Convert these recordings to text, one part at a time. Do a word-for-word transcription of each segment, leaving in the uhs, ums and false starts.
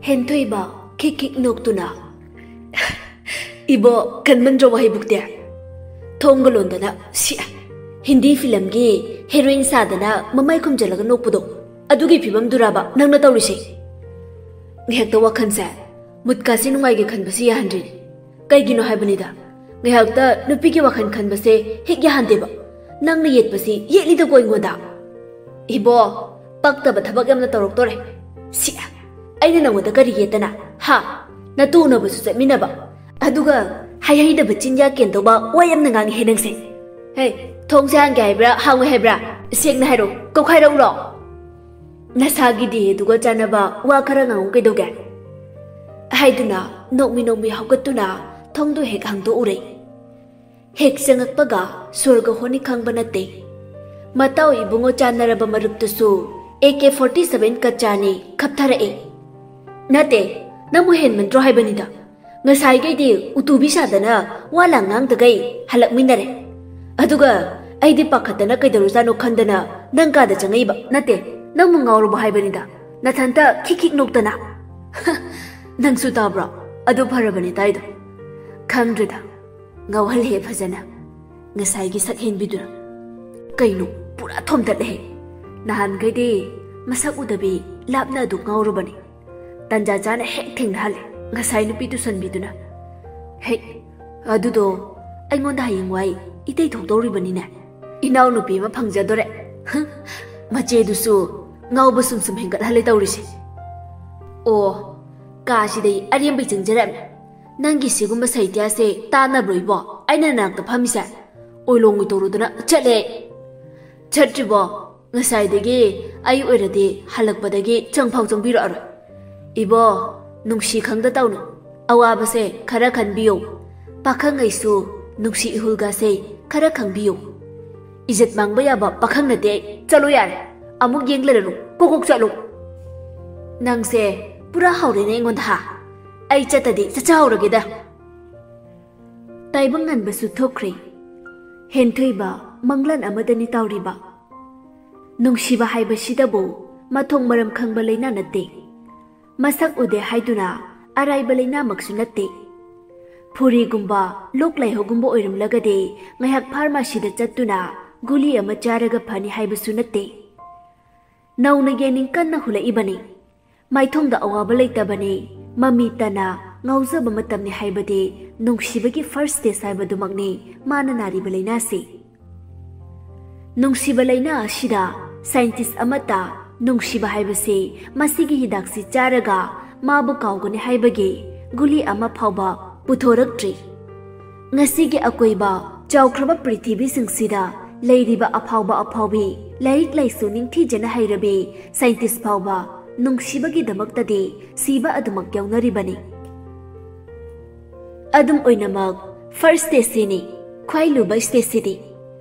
ꯍꯦꯟꯊꯣꯏꯕ ꯈꯤꯛ ꯈꯤꯛ ꯅꯣꯛꯇꯨꯅ, "ꯏꯕꯣ, ꯀꯟꯃꯟꯗ꯭ꯔꯣ ꯋꯥꯍꯩꯕꯨꯛꯇꯤ? ꯊꯣꯡꯒ ꯂꯣꯟꯗꯅ, ꯁꯤ, ꯍꯤꯟꯗꯤ ꯐꯤꯂꯝꯒꯤ ꯍꯦꯔꯣꯏꯟ ꯁꯥꯗꯅ ꯃꯃꯥꯏ ꯈꯨꯝꯖꯤꯜꯂꯒ ꯅꯣꯛꯄꯗꯣ, ꯑꯗꯨꯒꯤ ꯐꯤꯕꯝꯗꯨꯔꯥꯕ ꯅꯪꯅ ꯇꯧꯔꯤꯁꯦ?" ꯉꯥꯏꯍꯥꯛꯇ ꯋꯥꯈꯜꯁꯦ ꯃꯨꯠꯀꯥꯁꯤ ꯅꯨꯡꯉꯥꯏꯒꯦ ꯈꯟꯕꯁꯤ ꯌꯥꯍꯟꯗ꯭ꯔꯤꯅꯦ꯫ ꯀꯩꯒꯤꯅꯣ ꯍꯥꯏꯕꯅꯤꯗ, ꯉꯥꯏꯍꯥꯛꯇ ꯅꯨꯄꯤꯒꯤ ꯋꯥꯈꯜ ꯈꯟꯕꯁꯦ ꯍꯦꯛ ꯌꯥꯍꯟꯗꯦꯕ꯫ ꯅꯪꯅ ꯌꯦꯠꯄꯁꯤ ꯌꯦꯠꯂꯤꯗꯀꯣ ꯑꯩꯉꯣꯟꯗ꯫ "ꯏꯕꯣ, ꯄꯛꯇꯕ ꯊꯕꯛ ꯌꯥꯝꯅ ꯇꯧꯔꯛꯇꯣꯔꯦ꯫ ꯁꯤ, ꯑꯩꯅ ꯅꯪꯉꯣꯟꯗ ꯀꯔꯤ ꯌꯦꯠꯇꯅ? ꯍꯥ? ꯅꯇꯨ ꯎꯅꯕꯁꯨ ꯆꯠꯃꯤꯟꯅꯕ, ꯑꯗꯨꯒ ꯍꯩꯍꯩꯗꯕ ꯆꯤꯟꯌꯥ ꯀꯦꯟꯗꯧꯕ ꯋꯥ ꯌꯥꯝꯅ ꯉꯥꯡꯉꯤꯍꯦ ꯅꯪꯁꯦ꯫ ꯍꯦ, ꯊꯣꯡꯁꯦ ꯍꯥꯡꯒꯦ ꯍꯥꯏꯕ꯭ꯔꯥ, ꯍꯥꯡꯉꯣꯏ ꯍꯥꯏꯕ꯭ꯔꯥ? ꯁꯦꯡꯅ ꯍꯥꯏꯔꯣ, ꯀꯧꯈꯥꯏꯔꯛꯎꯔꯣ?" "ꯅꯁꯥꯒꯤ ꯗꯤꯍꯦꯗꯨꯒ ꯆꯥꯟꯅꯕ ꯋꯥ ꯈꯔ ꯉꯥꯡꯉꯨ ꯀꯩꯗꯧꯒꯦ?" ꯍꯥꯏꯗꯨꯅ ꯅꯣꯛꯃꯤ ꯅꯣꯛꯃꯤ ꯍꯧꯒꯠꯇꯨꯅ ꯊꯣꯡꯗꯣ ꯍꯦꯛ ꯍꯥꯡꯗꯣꯛꯎꯔꯦ꯫ ꯍꯦꯛ ꯆꯪꯉꯛꯄꯒ ꯁ꯭ꯋꯔꯒ ꯍꯣꯅꯤ ꯈꯪꯕ ꯅꯠꯇꯦ꯫ ꯃꯇꯥꯎ ꯏꯕꯨꯡꯉꯣ ꯆꯥꯟꯅꯔꯕ ꯃꯔꯨꯞꯇꯨꯁꯨ ꯑꯦ ꯀꯦ ꯐꯣꯔꯇꯤ ꯁꯚꯦꯟ ꯀꯆꯥꯅꯤ ꯈꯞꯊꯔꯛꯑꯦ꯫ "ꯅꯠꯇꯦ, ꯅꯪꯕꯨ ꯍꯦꯟꯃꯟꯗ꯭ꯔꯣ ꯍꯥꯏꯕꯅꯤꯗ꯫ ꯉꯁꯥꯏꯈꯩꯗꯤ ꯎꯇꯨꯕꯤ ꯁꯥꯗꯅ ꯋꯥ ꯂꯥꯡ ꯉꯥꯡꯗꯈꯩ ꯍꯜꯂꯛꯃꯤꯟꯅꯔꯦ꯫ ꯑꯗꯨꯒ ꯑꯩꯗꯤ ꯄꯥꯈꯠꯇꯅ ꯀꯩꯗꯧꯔꯖꯥꯠꯅꯣ ꯈꯟꯗꯅ ꯅꯪ ꯀꯥꯗ ꯆꯪꯉꯛꯏꯕ꯫ ꯅꯠꯇꯦ, ꯅꯪꯕꯨ ꯉꯥꯎꯔꯕꯣ ꯍꯥꯏꯕꯅꯤꯗ, ꯅꯊꯟꯇ ꯈꯤꯛ ꯈꯤꯛ ꯅꯣꯛꯇꯅ꯫" "ꯅꯪꯁꯨ ꯇꯥꯕ꯭ꯔꯣ? ꯑꯗꯨ ꯐꯔꯕꯅꯦ ꯇꯥꯏꯗꯣ꯫ ꯈꯪꯗ꯭ꯔꯦꯗ, ꯉꯥꯎꯍꯜꯂꯦ ꯐꯖꯅ, ꯉꯁꯥꯏꯒꯤ ꯁꯛ ꯍꯦꯟꯕꯤꯗꯨꯅ꯫ ꯀꯩꯅꯣ, ꯄꯨꯔꯥ ꯊꯣꯝꯗꯠꯂꯦꯍꯦ꯫ ꯅꯍꯥꯟꯈꯩꯗꯤ ꯃꯁꯛ ꯎꯗꯕꯤ ꯂꯥꯞꯅ ꯑꯗꯨꯝ ꯉꯥꯎꯔꯨꯕꯅꯤ꯫ ꯇꯟꯖꯥ ꯆꯥꯅ ꯍꯦꯛ ꯊꯦꯡꯅꯍꯜꯂꯦ ꯉꯁꯥꯏ ꯅꯨꯄꯤ ꯇꯨꯁꯟꯕꯤꯗꯨꯅ꯫ ꯍꯦꯛ, ꯑꯗꯨꯗꯣ ꯑꯩꯉꯣꯟꯗ ꯍꯌꯦꯡꯋꯥꯏ ꯏꯇꯩ ꯊꯣꯛꯇꯧꯔꯤꯕꯅꯤꯅꯦ꯫ ꯏꯅꯥꯎꯅꯨꯄꯤ ꯑꯃ ꯐꯪꯖꯗꯣꯔꯦ꯫ ꯍ, ꯃꯆꯦꯗꯨꯁꯨ ꯉꯥꯎꯕ ꯁꯨꯝ ꯁꯨꯝ ꯍꯦꯟꯒꯠꯍꯜꯂꯦ ꯇꯧꯔꯤꯁꯦ꯫ ꯑꯣ, ꯀꯥꯁꯤꯗꯩ ꯑꯔꯦꯝꯕꯩ ꯆꯪꯖꯔꯝꯃꯦ꯫ ꯅꯪꯒꯤ ꯁꯤꯒꯨꯝꯕ ꯁꯥꯍꯤꯇ꯭ꯌꯥꯁꯦ ꯇꯥꯟꯅꯕ꯭ꯔꯣ ꯏꯕꯣ? ꯑꯩꯅ ꯅꯅꯥꯛꯇ ꯐꯝꯃꯤꯁꯦ? ꯑꯣꯏꯂꯣꯡ ꯑꯣꯏ ꯇꯧꯔꯨꯗꯅ ꯆꯠꯂꯦ꯫ ꯆꯠꯇ꯭ꯔꯤꯕꯣ? ꯉꯁꯥꯏꯗꯒꯤ ꯑꯩ ꯑꯣꯏꯔꯗꯤ ꯍꯜꯂꯛꯄꯗꯒꯤ ꯆꯪꯐꯥꯎ ꯆꯪꯕꯤꯔꯛꯑꯔꯣꯏ꯫ ꯏꯕꯣ, ꯅꯨꯡꯁꯤ ꯈꯪꯗ ꯇꯧꯅꯨ꯫ ꯑꯋꯥꯕꯁꯦ ꯈꯔ ꯈꯟꯕꯤꯌꯨ꯫ ꯄꯥꯈꯪꯉꯩꯁꯨ ꯅꯨꯡꯁꯤ ꯏꯍꯨꯜꯒꯁꯦ ꯈꯔ ꯈꯪꯕꯤꯌꯨ꯫ ꯏꯖꯠ ꯃꯥꯡꯕ ꯌꯥꯕ ꯄꯥꯈꯪ ꯅꯠꯇꯦ ꯑꯩ꯫ ꯆꯠꯂꯣ ꯌꯥꯔꯦ꯫ ꯑꯃꯨꯛ ꯌꯦꯡ ꯂꯩꯔꯅꯨ꯫ ꯀꯣꯛ ꯀꯣꯛ ꯆꯠꯂꯨ꯫ ꯅꯪꯁꯦ ꯄꯨꯔꯥ ꯍꯧꯔꯦꯅꯦ ꯑꯩꯉꯣꯟꯗ ꯍꯥ꯫ ꯑꯩ ꯆꯠꯇꯗꯤ ꯆꯠꯆꯍꯧꯔꯒꯦꯗ꯫ ꯇꯥꯏꯕꯪ ꯉꯟꯕꯁꯨ ꯊꯣꯛꯈ꯭ꯔꯦ꯫ ꯍꯦꯟꯊꯣꯏꯕ ꯃꯪꯂꯥꯟ ꯑꯃꯗꯅꯤ ꯇꯥꯎꯔꯤꯕ꯫ ꯅꯨꯡꯁꯤꯕ ꯍꯥꯏꯕꯁꯤꯗꯕꯨ ꯃꯊꯣꯡ ꯃꯔꯝ ꯈꯪꯕ ꯂꯩꯅꯥ ꯅꯠꯇꯦ꯫ ꯃꯁꯛ ꯎꯗꯦ ꯍꯥꯏꯗꯨꯅ ꯑꯔꯥꯏꯕ ꯂꯥꯏꯅꯥꯃꯛꯁꯨ ꯅꯠꯇꯦ꯫ ꯐꯨꯔꯤꯒꯨꯝꯕ, ꯂꯣꯛ ꯂꯥꯏꯍꯧꯒꯨꯝꯕ ꯑꯣꯏꯔꯝꯂꯒꯗꯤ ꯉꯥꯏꯍꯥꯛ ꯐꯥꯔꯃꯥꯁꯤꯗ ꯆꯠꯇꯨꯅ ꯒꯨꯂꯤ ꯑꯃ ꯆꯥꯔꯒ ꯐꯅꯤ ꯍꯥꯏꯕꯁꯨ ꯅꯠꯇꯦ꯫ ꯅꯧꯅ ꯌꯦꯅꯤꯡ ꯀꯟꯅ ꯍꯨꯜꯂꯛꯏꯕꯅꯤ꯫ ꯃꯥꯏꯊꯣꯡꯗ ꯑꯋꯥꯕ ꯂꯩꯇꯕꯅꯤ꯫ ꯃꯃꯤ ꯇꯅ ꯉꯥꯎꯖꯕ ꯃꯇꯝꯅꯤ ꯍꯥꯏꯕꯗꯤ ꯅꯨꯡꯁꯤꯕꯒꯤ first stage ꯍꯥꯏꯕꯗꯨꯃꯛꯅꯤ ꯃꯥꯅ ꯅꯥꯔꯤꯕ ꯂꯥꯏꯅꯥꯁꯤ꯫ ꯅꯨꯡꯁꯤꯕ ꯂꯥꯏꯅꯥ ꯑꯁꯤꯗ scientist ꯑꯃꯠꯇ ꯅꯨꯡꯁꯤꯕ ꯍꯥꯏꯕꯁꯤ ꯃꯁꯤꯒꯤ ꯍꯤꯗꯥꯛꯁꯤ ꯆꯥꯔꯒ ꯃꯥꯕꯨ ꯀꯥꯎꯒꯅꯤ ꯍꯥꯏꯕꯒꯤ ꯒꯨꯂꯤ ꯑꯃ ꯐꯥꯎꯕ ꯄꯨꯊꯣꯔꯛꯇ꯭ꯔꯤ꯫ ꯉꯁꯤꯒꯤ ꯑꯀꯣꯏꯕ ꯆꯥꯎꯈ꯭ꯔꯕ ꯄ꯭ꯔꯤꯊꯤꯕꯤꯁꯤꯡꯁꯤꯗ ꯂꯩꯔꯤꯕ ꯑꯐꯥꯎꯕ ꯑꯐꯥꯎꯕꯤ, ꯂꯥꯏꯔꯤꯛ ꯂꯥꯏꯁꯨ ꯅꯤꯡꯊꯤꯖꯅ ꯍꯩꯔꯕꯤ scientist ꯐꯥꯎꯕ ꯅꯨꯡꯁꯤꯕꯒꯤꯗꯃꯛꯇꯗꯤ ꯁꯤꯕ ꯑꯗꯨꯃꯛ ꯌꯥꯎꯅꯔꯤꯕꯅꯤ꯫ ꯑꯗꯨꯝ ꯑꯣꯏꯅꯃꯛ, first stageꯁꯤꯅꯤ ꯈ꯭ꯋꯥꯏ ꯂꯨꯕ stageꯁꯤꯗꯤ꯫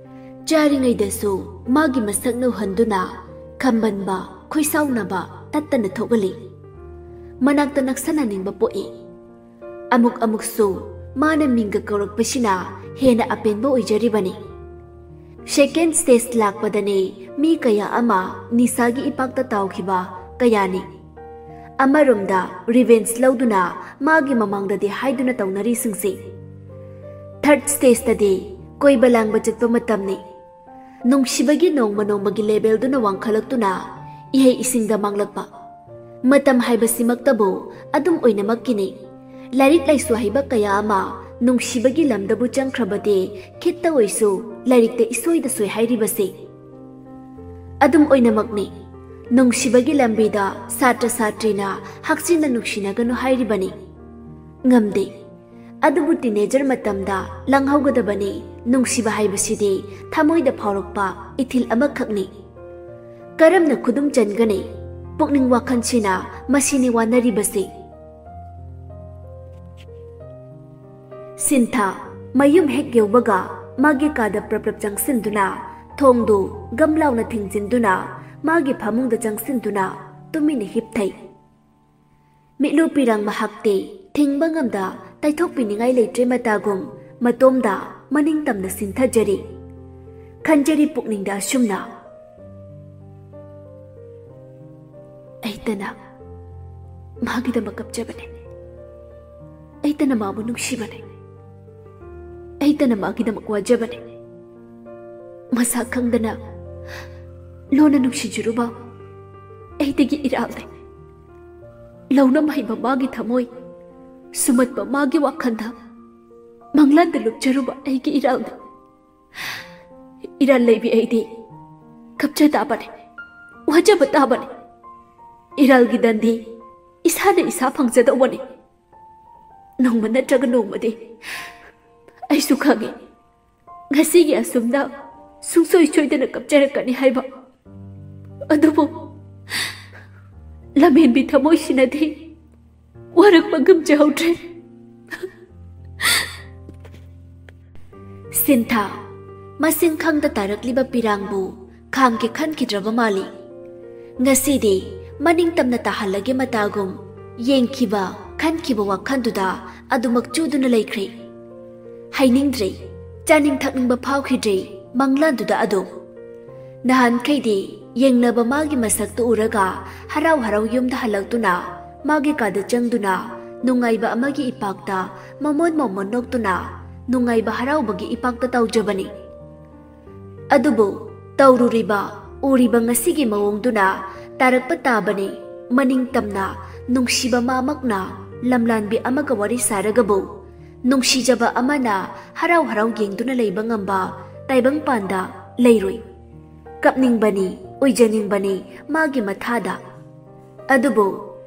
ꯆꯥꯔꯤꯉꯩꯗꯁꯨ ꯃꯥꯒꯤ ꯃꯁꯛꯅ ꯎꯍꯟꯗꯨꯅ ꯈꯝꯕꯟꯕ, ꯈꯣꯏꯁꯥꯎꯅꯕ ꯇꯠꯇꯅ ꯊꯣꯛꯍꯜꯂꯤ꯫ ꯃꯅꯥꯛꯇ ꯅꯛꯁꯟꯅꯅꯤꯡꯕ ꯄꯣꯛꯏ꯫ ꯑꯃꯨꯛ ꯑꯃꯨꯛꯁꯨ ꯃꯥꯅ ꯃꯤꯡꯒ ꯀꯧꯔꯛꯄꯁꯤꯅ ꯍꯦꯟꯅ ꯑꯄꯦꯟꯕ ꯑꯣꯏꯖꯔꯤꯕꯅꯤ꯫ Second stage ꯂꯥꯛꯄꯗꯅꯤ ꯃꯤ ꯀꯌꯥ ꯑꯃ ꯅꯤꯁꯥꯒꯤ ꯏꯄꯥꯛꯇ ꯇꯥꯎꯈꯤꯕ ꯀꯌꯥꯅꯤ꯫ ꯑꯃꯔꯣꯝꯗ revenge ꯂꯧꯗꯨꯅ ꯃꯥꯒꯤ ꯃꯃꯥꯡꯗꯗꯤ ꯍꯥꯏꯗꯨꯅ ꯇꯧꯅꯔꯤꯁꯤꯡꯁꯤ꯫ Third stageꯇꯗꯤ ꯀꯣꯏꯕ ꯂꯥꯡꯕ ꯆꯠꯄ ꯃꯇꯝꯅꯤ꯫ ꯅꯨꯡꯁꯤꯕꯒꯤ ꯅꯣꯡꯃ ꯅꯣꯡꯃꯒꯤ levelꯗꯨꯅ ꯋꯥꯡꯈꯠꯂꯛꯇꯨꯅ ꯏꯍꯩ ꯏꯁꯤꯡꯗ ꯃꯥꯡꯂꯛꯄ꯫ ꯃꯇꯝ ꯍꯥꯏꯕꯁꯤꯃꯛꯇꯕꯨ ꯑꯗꯨꯝ ꯑꯣꯏꯅꯃꯛꯀꯤꯅꯤ꯫ ꯂꯥꯏꯔꯤꯛ ꯂꯥꯏꯁꯨ ꯍꯩꯕ ꯀꯌꯥ ꯑꯃ ꯅꯨꯡꯁꯤꯕꯒꯤ ꯂꯝꯗꯕꯨ ꯆꯪꯈ꯭ꯔꯕꯗꯤ ꯈꯤꯠꯇ ꯑꯣꯏꯁꯨ ꯂꯥꯏꯔꯤꯛꯇ ꯏꯁꯣꯏꯗ ꯁꯣꯏ ꯍꯥꯏꯔꯤꯕꯁꯤ꯫ ꯑꯗꯨꯝ ꯑꯣꯏꯅꯃꯛꯅꯤ꯫ ꯅꯨꯡꯁꯤꯕꯒꯤ ꯂꯝꯕꯤꯗ ꯁꯥꯇ꯭ꯔ ꯁꯥꯇ꯭ꯔꯤꯅ ꯍꯛꯆꯤꯟꯅ ꯅꯨꯡꯁꯤꯅꯒꯅꯨ ꯍꯥꯏꯔꯤꯕꯅꯤ꯫ ꯉꯝꯗꯦ꯫ ꯑꯗꯨꯕꯨ teenager ꯃꯇꯝꯗ ꯂꯪꯍꯧꯒꯗꯕꯅꯤ꯫ ꯅꯨꯡꯁꯤꯕ ꯍꯥꯏꯕꯁꯤꯗꯤ ꯊꯃꯣꯏꯗ ꯐꯥꯎꯔꯛꯄ ꯏꯊꯤꯜ ꯑꯃꯈꯛꯅꯤ꯫ ꯀꯔꯝꯅ ꯈꯨꯗꯨꯝ ꯆꯟꯒꯅꯤ? ꯄꯨꯛꯅꯤꯡ ꯋꯥꯈꯜꯁꯤꯅ ꯃꯁꯤꯅꯤ ꯋꯥꯅꯔꯤꯕꯁꯤ꯫ ꯁꯤꯟꯊꯥ ꯃꯌꯨꯝ ꯍꯦꯛ ꯌꯧꯕꯒ ꯃꯥꯒꯤ ꯀꯥꯗ ꯄ꯭ꯔꯞ ꯄ꯭ꯔꯞ ꯆꯪꯁꯤꯟꯗꯨꯅ ꯊꯣꯡꯗꯨ ꯒꯝ ꯂꯥꯎꯅ ꯊꯤꯡꯖꯤꯟꯗꯨꯅ ꯃꯥꯒꯤ ꯐꯃꯨꯡꯗ ꯆꯪꯁꯤꯟꯗꯨꯅ ꯇꯨꯃꯤꯟꯅ ꯍꯤꯞꯊꯩ꯫ ꯃꯤꯠꯂꯨ ꯄꯤꯔꯥꯡ ꯃꯍꯥꯛꯇꯤ ꯊꯤꯡꯕ ꯉꯝꯗ ꯇꯩꯊꯣꯛꯄꯤꯅꯤꯡꯉꯥꯏ ꯂꯩꯇ꯭ꯔꯦ ꯃꯇꯥꯒꯨꯝ ꯃꯇꯣꯝꯗ ꯃꯅꯤꯡ ꯇꯝꯅ ꯁꯤꯟꯊꯖꯔꯤ꯫ ꯈꯟꯖꯔꯤ ꯄꯨꯛꯅꯤꯡꯗ ꯑꯁꯨꯝꯅ, "ꯑꯩꯇꯅ ꯃꯥꯒꯤꯗꯃꯛ ꯀꯞꯆꯕꯅꯦ꯫ ꯑꯩꯇꯅ ꯃꯥꯕꯨ ꯅꯨꯡꯁꯤꯕꯅꯦ꯫ ꯑꯩꯇꯅ ꯃꯥꯒꯤꯗꯃꯛ ꯋꯥꯖꯕꯅꯦ꯫ ꯃꯁꯥ ꯈꯪꯗꯅ ꯂꯣꯟꯅ ꯅꯨꯡꯁꯤꯖꯔꯨꯕ ꯑꯩꯗꯒꯤ ꯏꯔꯥꯜꯅꯦ꯫ ꯂꯧꯅꯝ ꯍꯩꯕ ꯃꯥꯒꯤ ꯊꯃꯣꯏ, ꯁꯨꯝꯍꯠꯄ ꯃꯥꯒꯤ ꯋꯥꯈꯜꯗ ꯃꯪꯂꯥꯟꯗ ꯂꯨꯞꯆꯔꯨꯕ ꯑꯩꯒꯤ ꯏꯔꯥꯜꯅꯦ꯫ ꯏꯔꯥꯜ ꯂꯩꯕꯤ ꯑꯩꯗꯤ ꯀꯞꯆ ꯇꯥꯕꯅꯦ, ꯋꯥꯖꯕ ꯇꯥꯕꯅꯦ꯫ ꯏꯔꯥꯜꯒꯤ ꯗꯟꯗꯤ ꯏꯁꯥꯅ ꯏꯁꯥ ꯐꯪꯖꯗꯧꯕꯅꯤ꯫ ꯅꯣꯡꯃ ꯅꯠꯇ꯭ꯔꯒ ꯅꯣꯡꯃꯗꯤ ꯑꯩꯁꯨ ꯈꯪꯉꯤ, ꯉꯁꯤꯒꯤ ꯑꯁꯨꯝꯅ ꯁꯨꯡꯁꯣꯏ ꯁꯣꯏꯗꯅ ꯀꯞꯆꯔꯛꯀꯅꯤ ꯍꯥꯏꯕ꯫ ꯑꯗꯨꯕꯨ ꯂꯝꯍꯦꯟꯕꯤ ꯊꯃꯣꯏꯁꯤꯅꯗꯤ ꯋꯥꯔꯛꯄ ꯉꯝꯖꯍꯧꯗ꯭ꯔꯦ꯫ ꯁꯤꯟꯊꯥ, ꯃꯁꯤꯡ ꯈꯪꯗ ꯇꯥꯔꯛꯂꯤꯕ ꯄꯤꯔꯥꯡꯕꯨ ꯈꯥꯝꯒꯦ ꯈꯟꯈꯤꯗ꯭ꯔꯕ ꯃꯥꯜꯂꯤ꯫ ꯉꯁꯤꯗꯤ ꯃꯅꯤꯡ ꯇꯝꯅ ꯇꯥꯍꯜꯂꯒꯦ ꯃꯇꯥꯒꯨꯝ ꯌꯦꯡꯈꯤꯕ, ꯈꯟꯈꯤꯕ ꯋꯥꯈꯜꯗꯨꯗ ꯑꯗꯨꯃꯛ ꯆꯨꯗꯨꯅ ꯂꯩꯈ꯭ꯔꯦ꯫ ꯍꯩꯅꯤꯡꯗ꯭ꯔꯦ, ꯆꯥꯅꯤꯡ ꯊꯛꯅꯤꯡꯕ ꯐꯥꯎꯈꯤꯗ꯭ꯔꯦ ꯃꯪꯂꯥꯟꯗꯨꯗ ꯑꯗꯨꯝ꯫ ꯅꯍꯥꯟꯈꯩꯗꯤ ꯌꯦꯡꯅꯕ ꯃꯥꯒꯤ ꯃꯁꯛꯇꯨ ꯎꯔꯒ ꯍꯔꯥꯎ ꯍꯔꯥꯎ ꯌꯨꯝꯗ ꯍꯜꯂꯛꯇꯨꯅ ꯃꯥꯒꯤ ꯀꯥꯗ ꯆꯪꯗꯨꯅ ꯅꯨꯡꯉꯥꯏꯕ ꯑꯃꯒꯤ ꯏꯄꯥꯛꯇ ꯃꯃꯣꯟ ꯃꯃꯣꯟ ꯅꯣꯛꯇꯨꯅ ꯅꯨꯡꯉꯥꯏꯕ ꯍꯔꯥꯎꯕꯒꯤ ꯏꯄꯥꯛꯇ ꯇꯧꯖꯕꯅꯤ꯫ ꯑꯗꯨꯕꯨ ꯇꯧꯔꯨꯔꯤꯕ, ꯎꯔꯤꯕ ꯉꯁꯤꯒꯤ ꯃꯑꯣꯡꯗꯨꯅ ꯇꯥꯔꯛꯄ ꯇꯥꯕꯅꯤ꯫ ꯃꯅꯤꯡ ꯇꯝꯅ ꯅꯨꯡꯁꯤꯕ ꯃꯥꯃꯛꯅ ꯂꯝꯂꯥꯟꯕꯤ ꯑꯃꯒ ꯋꯥꯔꯤ ꯁꯥꯔꯒꯕꯨ ꯅꯨꯡꯁꯤꯖꯕ ꯑꯃꯅ ꯍꯔꯥꯎ ꯍꯔꯥꯎ ꯌꯦꯡꯗꯨꯅ ꯂꯩꯕ ꯉꯝꯕ ꯇꯥꯏꯕꯪꯄꯥꯟꯗ ꯂꯩꯔꯣꯏ꯫ ꯀꯞꯅꯤꯡꯕꯅꯤ, ꯎꯏꯖꯅꯤꯡꯕꯅꯤ ꯃꯥꯒꯤ ꯃꯊꯥꯗ꯫ ꯑꯗꯨꯕꯨ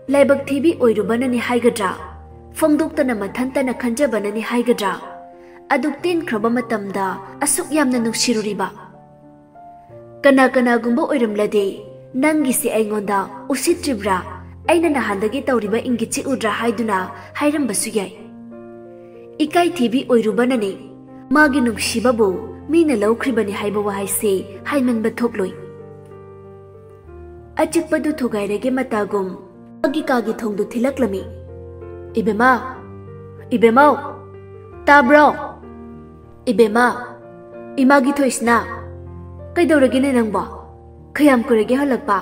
ꯂꯥꯏꯕꯛ ꯊꯤꯕꯤ ꯑꯣꯏꯔꯨꯕꯅꯅꯤ ꯍꯥꯏꯒꯗ꯭ꯔꯥ? ꯐꯣꯡꯗꯣꯛꯇꯅ ꯃꯊꯟꯇꯅ ꯈꯟꯖꯕꯅꯅꯤ ꯍꯥꯏꯒꯗ꯭ꯔꯥ? ꯑꯗꯨꯛ ꯇꯦꯟꯈ꯭ꯔꯕ ꯃꯇꯝꯗ ꯑꯁꯨꯛ ꯌꯥꯝꯅ ꯅꯨꯡꯁꯤꯔꯨꯔꯤꯕ꯫ ꯀꯅꯥ ꯀꯅꯥꯒꯨꯝꯕ ꯑꯣꯏꯔꯝꯂꯗꯤ ꯅꯪꯒꯤꯁꯤ ꯑꯩꯉꯣꯟꯗ ꯎꯁꯤꯠꯇ꯭ꯔꯤꯕ꯭ꯔꯥ? ꯑꯩꯅ ꯅꯍꯥꯟꯗꯒꯤ ꯇꯧꯔꯤꯕ ꯏꯪꯒꯤꯠꯁꯤ ꯎꯗ꯭ꯔꯥ ꯍꯥꯏꯗꯨꯅ ꯍꯥꯏꯔꯝꯕꯁꯨ ꯌꯥꯏ꯫ ꯏꯀꯥꯏ ꯊꯤꯕꯤ ꯑꯣꯏꯔꯨꯕꯅꯅꯤ꯫ ꯃꯥꯒꯤ ꯅꯨꯡꯁꯤꯕꯕꯨ ꯃꯤꯅ ꯂꯧꯈ꯭ꯔꯤꯕꯅꯤ ꯍꯥꯏꯕ ꯋꯥꯍꯩꯁꯤ ꯍꯥꯏꯃꯟꯕ ꯊꯣꯛꯂꯣꯏ꯫ ꯑꯆꯤꯛꯄꯗꯨ ꯊꯨꯒꯥꯏꯔꯒꯦ ꯃꯇꯥꯒꯨꯝ ꯃꯥꯒꯤ ꯀꯥꯒꯤ ꯊꯣꯡꯗꯨ ꯊꯤꯜꯂꯛꯂꯝꯃꯤ꯫ "ꯏꯕꯦꯝꯃ, ꯏꯕꯦꯝꯃꯧ, ꯇꯥꯕ꯭ꯔꯣ? ꯏꯕꯦꯝꯃ, ꯏꯃꯥꯒꯤ ꯊꯣꯏꯁꯤꯅ, ꯀꯩꯗꯧꯔꯒꯦꯅꯦ ꯅꯪꯕꯣ? ꯀꯌꯥꯝ ꯀꯨꯏꯔꯒꯦ ꯍꯜꯂꯛꯄ?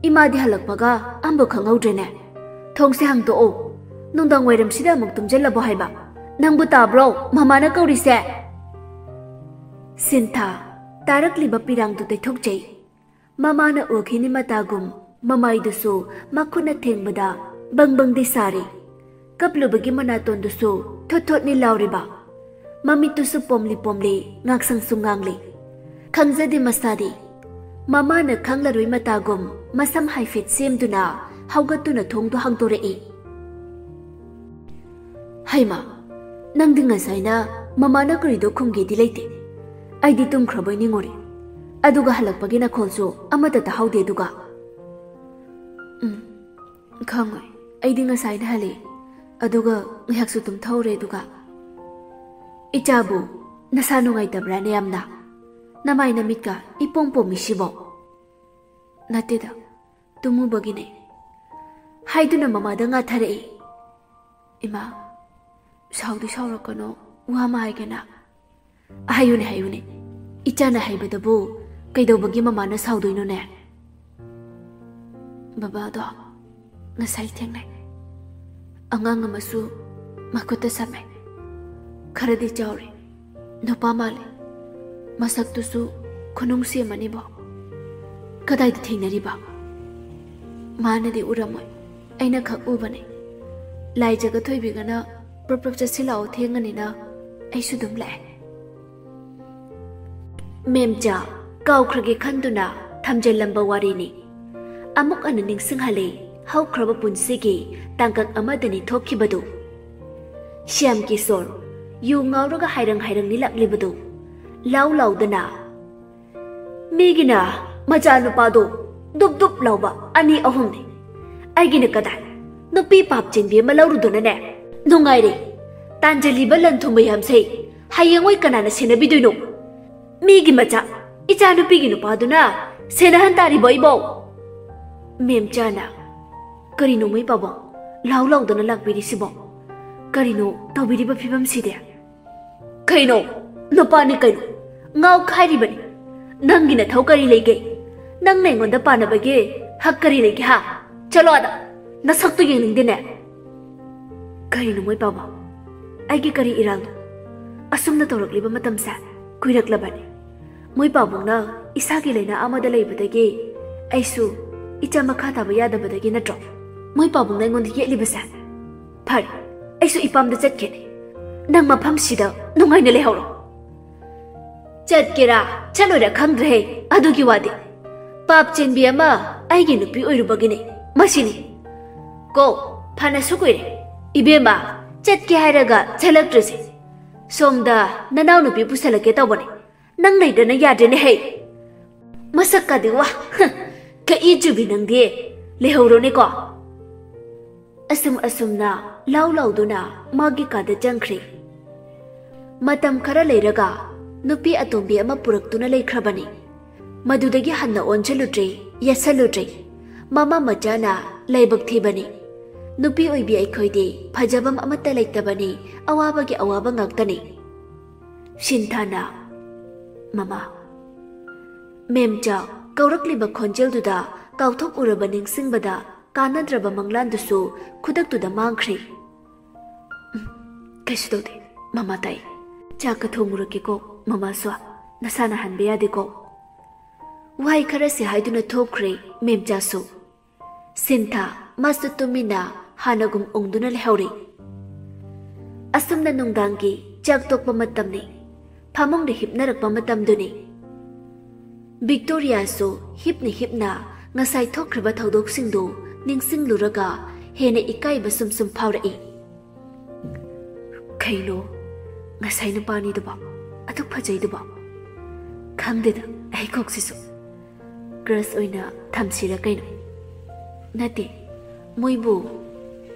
ꯏꯃꯥꯗꯤ ꯍꯜꯂꯛꯄꯒ ꯑꯝꯕꯨ ꯈꯪꯍꯧꯗ꯭ꯔꯦꯅꯦ꯫ "ꯊꯣꯡꯁꯦ ꯍꯥꯡꯗꯣꯛꯑꯣ꯫ ꯅꯨꯡꯗꯥꯡ ꯋꯥꯏꯔꯝꯁꯤꯗ ꯑꯃꯨꯛ ꯇꯨꯝꯖꯜꯂꯕꯣ ꯍꯥꯏꯕ? ꯅꯪꯕꯨ ꯇꯥꯕ꯭ꯔꯣ ꯃꯃꯥꯅ ꯀꯧꯔꯤꯁꯦ?" ꯁꯤꯟꯊꯥ ꯇꯥꯔꯛꯂꯤꯕ ꯄꯤꯔꯥꯡꯗꯨ ꯇꯩꯊꯣꯛꯆꯩ꯫ ꯃꯃꯥꯅ ꯎꯈꯤꯅꯤ ꯃꯇꯥꯒꯨꯝ ꯃꯃꯥꯏꯗꯨꯁꯨ ꯃꯈꯨꯠꯅ ꯊꯦꯡꯕꯗ ꯕꯪ ꯕꯪꯗꯤ ꯁꯥꯔꯤ꯫ ꯀꯞꯂꯨꯕꯒꯤ ꯃꯅꯥꯇꯣꯟꯗꯨꯁꯨ ꯊꯣꯠ ꯊꯣꯠꯅꯤ ꯂꯥꯎꯔꯤꯕ꯫ ꯃꯃꯤꯠꯇꯨꯁꯨ ꯄꯣꯝꯂꯤ ꯄꯣꯝꯂꯤ, ꯉꯥꯛꯁꯪꯁꯨ ꯉꯥꯡꯂꯤ꯫ ꯈꯪꯖꯗꯦ ꯃꯁꯥꯗꯤ꯫ ꯃꯃꯥꯅ ꯈꯪꯂꯔꯣꯏ ꯃꯇꯥꯒꯨꯝ ꯃꯁꯝ ꯍꯥꯏꯐꯦꯠ ꯁꯦꯝꯗꯨꯅ ꯍꯧꯒꯠꯇꯨꯅ ꯊꯣꯡꯗꯨ ꯍꯥꯡꯗꯣꯔꯛꯏ꯫ "ꯍꯩꯃꯥ, ꯅꯪꯗꯤ ꯉꯁꯥꯏꯅ ꯃꯃꯥꯅ ꯀꯔꯤꯗꯣ ꯈꯨꯝꯒꯦꯗꯤ ꯂꯩꯇꯦ꯫ ꯑꯩꯗꯤ ꯇꯨꯝꯈ꯭ꯔꯕꯣꯏ ꯅꯤꯡꯉꯨꯔꯦ꯫ ꯑꯗꯨꯒ ꯍꯜꯂꯛꯄꯒꯤ ꯅꯈꯣꯜꯁꯨ ꯑꯃꯠꯇ ꯇꯥꯍꯧꯗꯦ ꯑꯗꯨꯒ?" "ꯎꯝ, ꯈꯪꯉꯣꯏ꯫ ꯑꯩꯗꯤ ꯉꯁꯥꯏꯅ ꯍꯜꯂꯛꯑꯦ꯫ ꯑꯗꯨꯒ ꯉꯥꯏꯍꯥꯛꯁꯨ ꯇꯨꯝꯊꯍꯧꯔꯦ ꯑꯗꯨꯒ꯫" "ꯏꯆꯥꯕꯨ ꯅꯁꯥ ꯅꯨꯡꯉꯥꯏꯇꯕ꯭ꯔꯥꯅꯦ ꯌꯥꯝꯅ? ꯅꯃꯥꯏ ꯅꯃꯤꯠꯀ ꯏꯄꯣꯝ ꯄꯣꯝꯃꯤꯁꯤꯕꯣ?" "ꯅꯠꯇꯦꯗ, ꯇꯨꯝꯃꯨꯕꯒꯤꯅꯦ" ꯍꯥꯏꯗꯨꯅ ꯃꯃꯥꯗ ꯉꯥꯊꯔꯛꯏ꯫ "ꯏꯃꯥ, ꯁꯥꯎꯗꯤ ꯁꯥꯎꯔꯛꯀꯅꯣ, ꯋꯥ ꯑꯃ ꯍꯥꯏꯒꯦꯅ꯫" "ꯍꯥꯏꯌꯨꯅꯦ, ꯍꯥꯏꯌꯨꯅꯦ꯫ ꯏꯆꯥꯅ ꯍꯥꯏꯕꯗꯕꯨ ꯀꯩꯗꯧꯕꯒꯤ ꯃꯃꯥꯅ ꯁꯥꯎꯗꯣꯏꯅꯣꯅꯦ?" "ꯕꯕꯥꯗꯣ ꯉꯁꯥꯏ ꯊꯦꯡꯅꯩ꯫ ꯑꯉꯥꯡ ꯑꯃꯁꯨ ꯃꯈꯨꯠꯇ ꯁꯝꯃꯦ꯫ ꯈꯔꯗꯤ ꯆꯥꯎꯔꯦ꯫ ꯅꯨꯄꯥ ꯃꯥꯜꯂꯦ꯫ ꯃꯁꯛꯇꯨꯁꯨ ꯈꯨꯅꯨꯡꯁꯤ ꯑꯃꯅꯤꯕꯣ꯫" "ꯀꯗꯥꯏꯗ ꯊꯦꯡꯅꯔꯤꯕ?" "ꯃꯥꯅꯗꯤ ꯎꯔꯝꯃꯣꯏ꯫ ꯑꯩꯅ ꯈꯛ ꯎꯕꯅꯦ꯫ ꯂꯥꯏꯖꯒ ꯊꯣꯏꯕꯤꯒꯅ ꯄ꯭ꯔꯞ ꯄ꯭ꯔꯞ ꯆꯠꯁꯤꯜꯂꯛꯑꯣ, ꯊꯦꯡꯉꯅꯤꯅ ꯑꯩꯁꯨ ꯑꯗꯨꯝ ꯂꯥꯛꯑꯦ꯫" ꯃꯦꯝꯆꯥ ꯀꯥꯎꯈ꯭ꯔꯒꯦ ꯈꯟꯗꯨꯅ ꯊꯝꯖꯤꯜꯂꯝꯕ ꯋꯥꯔꯤꯅꯤ꯫ ꯑꯃꯨꯛ ꯍꯟꯅ ꯅꯤꯡꯁꯤꯡꯍꯜꯂꯤ ꯍꯧꯈ꯭ꯔꯕ ꯄꯨꯟꯁꯤꯒꯤ ꯇꯥꯡꯀꯛ ꯑꯃꯗꯅꯤ ꯊꯣꯛꯈꯤꯕꯗꯨ꯫ ꯁ꯭ꯌꯥꯝ ꯀꯤꯁꯣꯔ ꯌꯨ ꯉꯥꯎꯔꯒ ꯍꯥꯏꯔꯪ ꯍꯥꯏꯔꯪ ꯅꯤꯜꯂꯛꯂꯤꯕꯗꯨ꯫ ꯂꯥꯎ ꯂꯥꯎꯗꯅ, "ꯃꯤꯒꯤꯅ ꯃꯆꯥꯅꯨꯄꯥꯗꯣ ꯗꯨꯞ ꯗꯨꯞ ꯂꯥꯎꯕ ꯑꯅꯤ ꯑꯍꯨꯝꯅꯤ꯫ ꯑꯩꯒꯤꯅ ꯀꯗꯥꯏ? ꯅꯨꯄꯤ ꯄꯥꯞ ꯆꯦꯟꯕꯤ ꯑꯃ ꯂꯧꯔꯨꯗꯨꯅꯅꯦ ꯅꯨꯡꯉꯥꯏꯔꯦ꯫ ꯇꯥꯟꯖꯜꯂꯤꯕ ꯂꯟ ꯊꯨꯝ ꯃꯌꯥꯝꯁꯦ ꯍꯌꯦꯡꯋꯥꯏ ꯀꯅꯥꯅ ꯁꯦꯟꯅꯕꯤꯗꯣꯏꯅꯣ? ꯃꯤꯒꯤ ꯃꯆꯥ, ꯏꯆꯥꯅꯨꯄꯤꯒꯤ ꯅꯨꯄꯥꯗꯨꯅ ꯁꯦꯟꯅꯍꯟ ꯇꯥꯔꯤꯕꯣ ꯑꯩꯕꯣ?" ꯃꯦꯝꯆꯥꯅ, "ꯀꯔꯤꯅꯣ ꯃꯩ ꯄꯥꯕꯣ? ꯂꯥꯎ ꯂꯥꯎꯗꯅ ꯂꯥꯛꯄꯤꯔꯤꯁꯤꯕꯣ? ꯀꯔꯤꯅꯣ ꯇꯧꯕꯤꯔꯤꯕ ꯐꯤꯕꯝꯁꯤꯗꯤ?" "ꯀꯩꯅꯣ? ꯅꯨꯄꯥꯅꯤ ꯀꯩꯅꯣ? ꯉꯥꯎꯈꯥꯏꯔꯤꯕꯅꯤ꯫ ꯅꯪꯒꯤ ꯅꯊꯧ ꯀꯔꯤ ꯂꯩꯒꯦ? ꯅꯪꯅ ꯑꯩꯉꯣꯟꯗ ꯄꯥꯟꯅꯕꯒꯤ ꯍꯛ ꯀꯔꯤ ꯂꯩꯒꯦ, ꯍꯥ? ꯆꯠꯂꯣ ꯑꯥꯗ꯫ ꯅꯁꯛꯇꯨ ꯌꯦꯡꯅꯤꯡꯗꯦꯅꯦ꯫ ꯀꯔꯤꯅꯣ ꯃꯣꯏ ꯄꯥꯕꯨꯡ? ꯑꯩꯒꯤ ꯀꯔꯤ ꯏꯔꯥꯜꯅꯣ? ꯑꯁꯨꯝꯅ ꯇꯧꯔꯛꯂꯤꯕ ꯃꯇꯝꯁꯦ ꯀꯨꯏꯔꯛꯂꯕꯅꯤ꯫ ꯃꯣꯏ ꯄꯥꯕꯨꯡꯅ ꯏꯁꯥꯒꯤ ꯂꯥꯏꯅꯥ ꯑꯃꯗ ꯂꯩꯕꯗꯒꯤ ꯑꯩꯁꯨ ꯏꯆꯥ ꯃꯈꯥ ꯊꯥꯕ ꯌꯥꯗꯕꯗꯒꯤ ꯅꯠꯇ꯭ꯔꯣ ꯃꯣꯏ ꯄꯥꯕꯨꯡꯅ ꯑꯩꯉꯣꯟꯗ ꯌꯦꯠꯂꯤꯕꯁꯦ? ꯐꯔꯦ, ꯑꯩꯁꯨ ꯏꯄꯥꯝꯗ ꯆꯠꯀꯦ꯫ ꯅꯪ ꯃꯐꯝꯁꯤꯗ ꯅꯨꯡꯉꯥꯏꯅ ꯂꯩꯍꯧꯔꯣ꯫ ꯆꯠꯀꯦꯔꯥ ꯆꯠꯂꯣꯏꯔꯥ ꯈꯪꯗ꯭ꯔꯦꯍꯦ, ꯑꯗꯨꯒꯤ ꯋꯥꯗꯤ꯫ ꯄꯥꯞ ꯆꯦꯟꯕꯤ ꯑꯃ ꯑꯩꯒꯤ ꯅꯨꯄꯤ ꯑꯣꯏꯔꯨꯕꯒꯤꯅꯤ꯫ ꯃꯁꯤꯅꯤ꯫ ꯀꯣ, ꯐꯅꯁꯨ ꯀꯨꯏꯔꯦ꯫ ꯏꯕꯦꯝꯃ, ꯆꯠꯀꯦ ꯍꯥꯏꯔꯒ ꯆꯠꯂꯛꯇ꯭ꯔꯤꯁꯦ꯫ ꯁꯣꯝꯗ ꯅꯅꯥꯎ ꯅꯨꯄꯤ ꯄꯨꯁꯜꯂꯛꯀꯦ ꯇꯧꯕꯅꯦ꯫ ꯅꯪ ꯂꯩꯗꯅ ꯌꯥꯗ꯭ꯔꯦꯅꯦ ꯍꯩ꯫ ꯃꯁꯛꯀꯗꯤ ꯋꯥ, ꯀꯛꯏ ꯆꯨꯕꯤ ꯅꯪꯗꯤ꯫ ꯂꯩꯍꯧꯔꯣꯅꯦꯀꯣ꯫ ꯑꯁꯨꯝ ꯑꯁꯨꯝꯅ ꯂꯥꯎ ꯂꯥꯎꯗꯨꯅ ꯃꯥꯒꯤ ꯀꯥꯗ ꯆꯪꯈ꯭ꯔꯦ꯫ ꯃꯇꯝ ꯈꯔ ꯂꯩꯔꯒ ꯅꯨꯄꯤ ꯑꯇꯣꯝꯕꯤ ꯑꯃ ꯄꯨꯔꯛꯇꯨꯅ ꯂꯩꯈ꯭ꯔꯕꯅꯤ꯫ ꯃꯗꯨꯗꯒꯤ ꯍꯟꯅ ꯑꯣꯟꯁꯤꯜꯂꯨꯗ꯭ꯔꯦ, ꯌꯦꯠꯁꯜꯂꯨꯗ꯭ꯔꯦ꯫ ꯃꯃꯥ ꯃꯆꯥꯅ ꯂꯥꯏꯕꯛ ꯊꯤꯕꯅꯤ꯫ ꯅꯨꯄꯤ ꯑꯣꯏꯕꯤ ꯑꯩꯈꯣꯏꯗꯤ ꯐꯖꯕꯝ ꯑꯃꯠꯇ ꯂꯩꯇꯕꯅꯤ, ꯑꯋꯥꯕꯒꯤ ꯑꯋꯥꯕ ꯉꯥꯛꯇꯅꯤ꯫ ꯁꯤꯟꯊꯥꯅ, "ꯃꯃꯥ꯫" ꯃꯦꯝꯆꯥ ꯀꯧꯔꯛꯂꯤꯕ ꯈꯣꯟꯖꯦꯜꯗꯨꯗ ꯀꯥꯎꯊꯣꯛꯎꯔꯕ ꯅꯤꯡꯁꯤꯡꯕꯗ ꯀꯥꯟꯅꯗ꯭ꯔꯕ ꯃꯪꯂꯥꯟꯗꯨꯁꯨ ꯈꯨꯗꯛꯇꯨꯗ ꯃꯥꯡꯈ꯭ꯔꯦ꯫ "ꯎꯝ, ꯀꯩꯁꯨ ꯇꯧꯗꯦ, ꯃꯃꯥ ꯇꯥꯏ꯫ ꯆꯥꯛꯀ ꯊꯣꯡꯉꯨꯔꯒꯦꯀꯣ, ꯃꯃꯥꯁꯨ꯫ ꯅꯁꯥꯅ ꯍꯟꯕ ꯌꯥꯗꯦꯀꯣ꯫" ꯋꯥꯍꯩ ꯈꯔꯁꯦ ꯍꯥꯏꯗꯨꯅ ꯊꯣꯛꯈ꯭ꯔꯦ ꯃꯦꯝꯆꯥꯁꯨ꯫ ꯁꯤꯟꯊꯥ ꯃꯥꯁꯨ ꯇꯨꯃꯤꯟꯅ ꯍꯥꯟꯅꯒꯨꯝ ꯎꯪꯗꯨꯅ ꯂꯩꯍꯧꯔꯤ꯫ ꯑꯁꯨꯝꯅ ꯅꯨꯡꯗꯥꯡꯒꯤ ꯆꯥꯛ ꯇꯣꯛꯄ ꯃꯇꯝꯅꯤ꯫ ꯐꯃꯨꯡꯗ ꯍꯤꯞꯅꯔꯛꯄ ꯃꯇꯝꯗꯨꯅꯤ꯫ ꯚꯤꯛꯇꯣꯔꯤꯌꯥꯁꯨ ꯍꯤꯞꯅ ꯍꯤꯞꯅ ꯉꯁꯥꯏ ꯊꯣꯛꯈ꯭ꯔꯤꯕ ꯊꯧꯗꯣꯛꯁꯤꯡꯗꯨ ꯅꯤꯡꯁꯤꯡꯂꯨꯔꯒ ꯍꯦꯟꯅ ꯏꯀꯥꯏꯕ ꯁꯨꯝ ꯁꯨꯝ ꯐꯥꯎꯔꯛꯏ꯫ "ꯀꯩꯅꯣ, ꯉꯁꯥꯏ ꯅꯨꯄꯥꯅꯤꯗꯨꯕꯣ? ꯑꯗꯨꯛ ꯐꯖꯩꯗꯨꯕꯣ? ꯈꯪꯗꯦꯗ, ꯑꯩ ꯀꯣꯛꯁꯤꯁꯨ꯫ ꯀ꯭ꯔꯁ ꯑꯣꯏꯅ ꯊꯝꯁꯤꯔ ꯀꯩꯅꯣ? ꯅꯠꯇꯦ, ꯃꯣꯏꯕꯨ